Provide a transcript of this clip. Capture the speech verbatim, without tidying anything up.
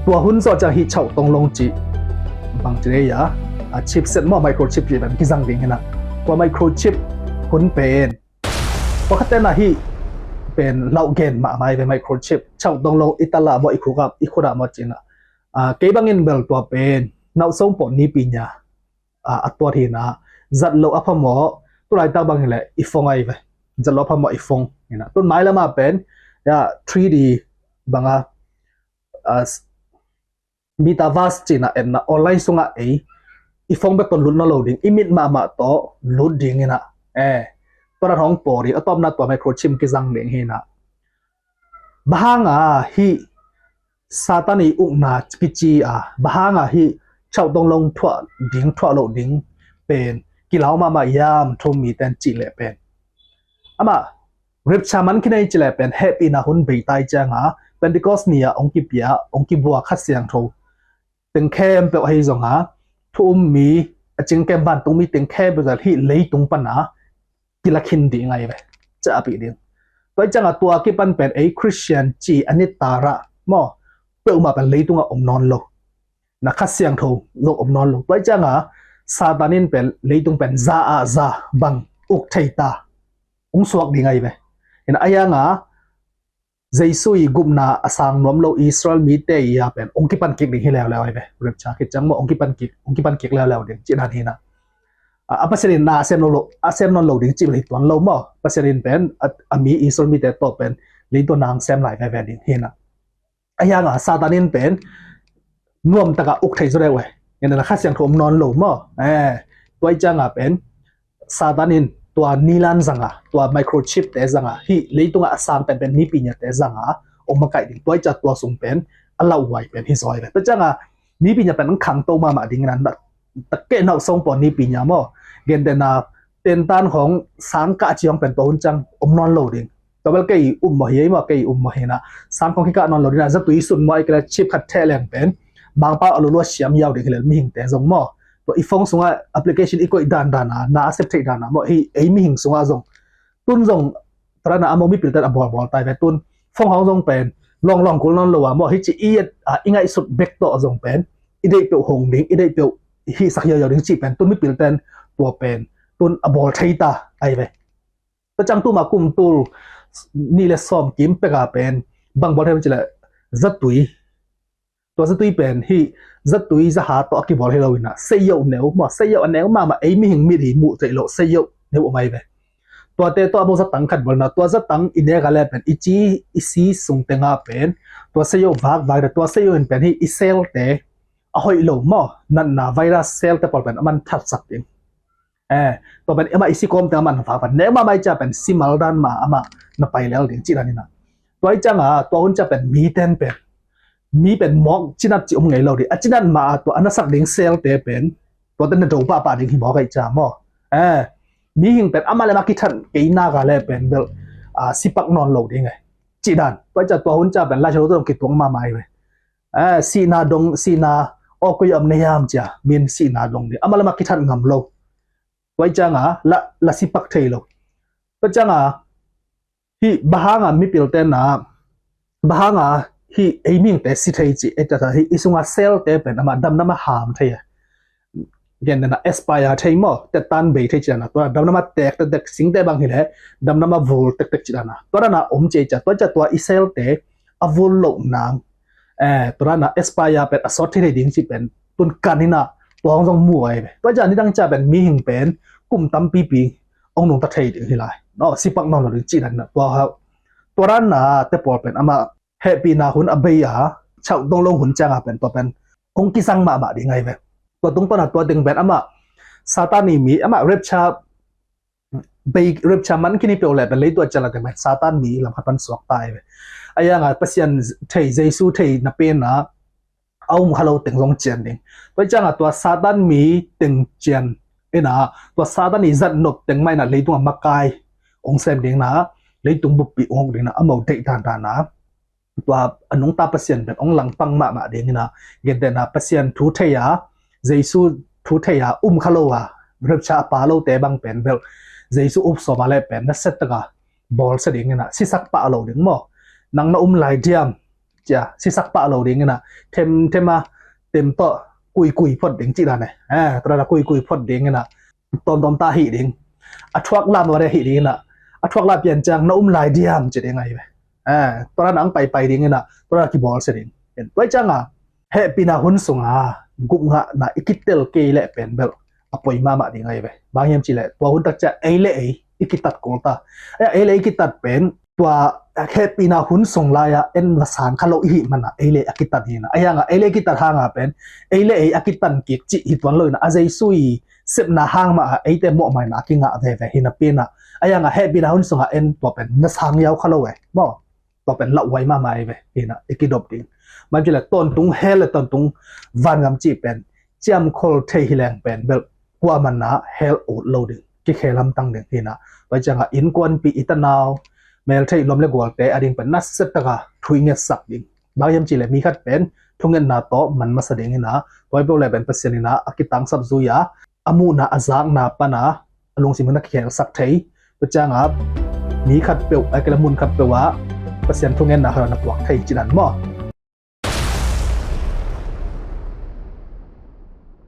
Tua hun zawh ciang hih chauh tonglong cih bang ci dei a, a chipset maw, microchip cih pen kizang ding hi na. Tua microchip hun pen pakhat tena hih pen lauh gen mahmah hi ve, microchip. Chauh tonglong i tala maw, i khukah, i khutah maw cih na. A, kei bangin bel tua pen nauh sawm pawh nipi nia a, a tuat hi na. Zat loh a phamawh, tulaitak bang hileh i phone ahi ve. Zat loh a phamawh i phone hi na. Tun mailamah pen ya three D banga, a, metaverse cihna etna online sungah ei i phone bek tawh lut nawn lo ding, i mit mahmah tawh lut ding hi na. Eh, tua dan hong pawl ding, a tawpna tua microchip kizang ding hi na. Bang hanga hih Satan i ukna kici a, bang hanga hih chauh tonglong thuah ding, thuah loh ding pen kilau mahmah hiam, thu-um mite in cih leh pen, amah rapture man khin ei cih leh pen hehpihna hun bei tai cianga Pentecost ni-a hong kipia, hong kibua Kha Siangtho teng khempeuh ahi zonga, thu-um mi, a cingkem vantung mi teng khempeuh zong hih leitung pana kila khin ding ahi ve. Ciahpih ding. Tua hi cianga tua kipan pen ei Christian ci a nitarah maw, peuhmah pen leitungah om nawn lo. Na Kha Siangtho zong om nawn lo. Tua hi cianga Satan in pen leitung pen za ah za bang uk thei ta, hong suak ding ahi ve. Hi na, a hianga Jesu i gupna a sang nuam lo Israel mite i a pen hong kipan kik ding hi leuleu ahi ve. Rapture khit ciang maw, hong kipan kik, hong kipan kik leuleu ding cih dan hi na. A, a Pasian in na a sem lo, lo, a sem nawn lo ding cih bel hi tuan lo maw. Pasian in pen a, a mi Israel mite tawh pen leitung na hong sem lai veve ding hi na. A hianga Satan in pen nuamtaka uk thei zaw deuh e. Hi na, Kha Siangtho om nawn lo maw. Eh, tua hi cianga pen Satan in tua nilan zanga, tua microchip te zanga, hih leitungah a sang penpen nipi niate zanga hong makaih ding. Tua hi cia tua sung pen a lauhuai pen hi zaw hi ve. Tua cianga nipi nia pen hong khangto mahmah ding hi na. Takkeh nauh sawm pawh nipi nia maw, gentehna tentan khawng sang kah ci hong pen tua hun ciang om nawn lo ding. Tua bel kei um mawh hi ei maw, kei um mawh hi na. Sang khawng kikah nawn lo ding na, zatui sun maw, ei kei le chip khat theh leng pen Mangpau a lulua siam hiau ding hi lel mihingte zong maw. Tua i phone sungah application i koih dandan a, na a sep theih dan a maw, hih ei mihing sungah zong tun zong tua dan a a maw mipilte a bawlbawl tai ve. Tun phone hong zong pen lawnglawng kul nawn lo a maw, hih ci i et a, i ngaihsut bek tawh zong pen i deih peuh hong ding, i deih peuh hihsak hiauhiau ding cih pen tun mipilte in tua pen tun a bawl thei ta ahi ve. Tua ciang tuma kum tul nih le sawm kim peka pen bang bawl thei ci le zatui. Tua zatui pen hih zatui zaha tawh a kibawl hi lo hi na. Seiyoh neu maw, seiyoh a neu mahmah, ei mihing mit hi muh theih loh seiyoh neu om ahi ve. Tuate tawh a maw zatang khat bawl na. Tua zatang i nek a le pen i ci i si sung tenga pen tua seiyoh vakvak hi na. Tua seiyoh in pen hih i cell te a hoih lo maw, natna virus cell te pawl pen a man thatsak ding. Eh, tua pen amah i si kawm teng amah na vak van neu mahmah i cia pen si mal dan mah amah na pai lel ding cih dan hi na. Tua hi cianga tua hun cia pen mi ten pen, mi pen mawk cinat ci om ngei lo ding. A cinat mah a tua a na sak ding cell te pen tua ten na do pahpah ding hi mawk ahi cia maw. Eh, mihing pen amah le amah kithat kei nak a le pen bel, ah, sipak nawn lo ding e. Cih dan. Tua hi cia tua hun cia pen Laisiangtho tawh kituak mahmah hi ve. Eh, sihna dong, sihna aw koi a om na hiam cia, min sihna dong ding. Amah le amah kithat ngam lo. Tua hi cianga la, la sipak thei lo. Tua cianga hih bang hanga mipilte na, bang hanga hih ei mihingte si thei cih, ei tata hih i sunga cell te pen amah damdam a ham thei a. Gentehna expire thei maw, tettan bei thei cih dan a. Tua damdam a tek tektek, singte bang hileh damdam a vul tektek cih dan a. Tua dan a om ci ei cia, tua cia tua i cell te a vul loh nang, eh, tua dan a expire pen a sawt thei thei ding cih pen tun kan hi na, tua hong zong mu ahi ve. Tua cia nidang cia pen mihing pen kum tampipi hong nungta thei ding hi lai. No, sipak nawn lo ding cih dan hi na. Tua hau, tua dan a te pawl pen amah hehpihna hun a bei a, chauh tonglong hun cianga pen tua pen hong kizang mahmah ding ahi ve. Tua tungtawna tua ding pen amah Satan i mi, amah rapture bei, rapture man khin i peuh le pen leitua cian la ding pen Satan mi lam khat pan suak ta ahi ve. A hianga Pasian thei, Jesu thei na pen a a um kha lo teng zong cian ding. Tua cianga tua Satan mi teng cian ina, tua Satan i zat nop teng mah ina leitung a makai hong sem ding na, leitung buppi hong ding na, a mo deih dandan a. Tua a nungta Pasian pen hong langpang mahmah ding ina, gentehna Pasian thu thei a, Jesu thu thei a, um kha lo a, rapture a pa lote bang pen bel Jesu up sawm a le pen na set taka bawlsia ding ina, sisak pah lo ding maw. Nang na um lai diam, cia sisak pah lo ding inah, themthem a tem tawh kuikui phot ding cih dan e. Eh, tua dan a kuikui phot ding inah, tawmtawm ta hih ding. A thuak lam a hih ding inah, a thuak lam pian ciang na um lai diam ci ding ahi ve. Eh, tua dan a ang paipai ding inah, tua dan a kibawlsia ding. Tua ciang a hehpihna hun sunga gupngahna i kitel kei leh pen bel a poi mahmah ding ahi ve. Bang hiam cih leh tua hun tak ciang ei le ei i kitat kul ta. Eh, ei le ei kitat pen tua hehpihna hun sung lai-a en na sang kha lo i hih man a ei le ei a kitan hi inah. Ahi hang a ei le ei kitat hang a pen ei le ei a kitan kik cih hi tuan lo inah, a Jesu i sepna hang mah a eite mawhmaina a kingah veve hi napi inah. Ahi hang a hehpihna hun sung a en tua pen na sang yau kha lo e maw. Tua pen lauhuai mahmah ahi ve hi inah, i kidop ding. Bang hiam cih leh tawntung hell le tawntung vangam cih pen ciamkhol thei hi leng pen bel kuamah na hell ut lo ding, kikhel hamtang ding hi inah. Tua ciang a innkuanpih, i tanau, meltheih, lawm le gualte a ding pen nasia tak a thu i ngetsak ding. Bang hiam cih leh mi khat pen thungetna tawh man masa ding inah, tua hi peuh leh pen Pasian inah a kitangsap zui a, a muhna a zakna pan a a lungsim in a kikhelsak thei. Tua ciang a mi khatpeuh, ahih kei leh mun khatpeuh ah Pasian thungetna khat na puak thei cih dan maw.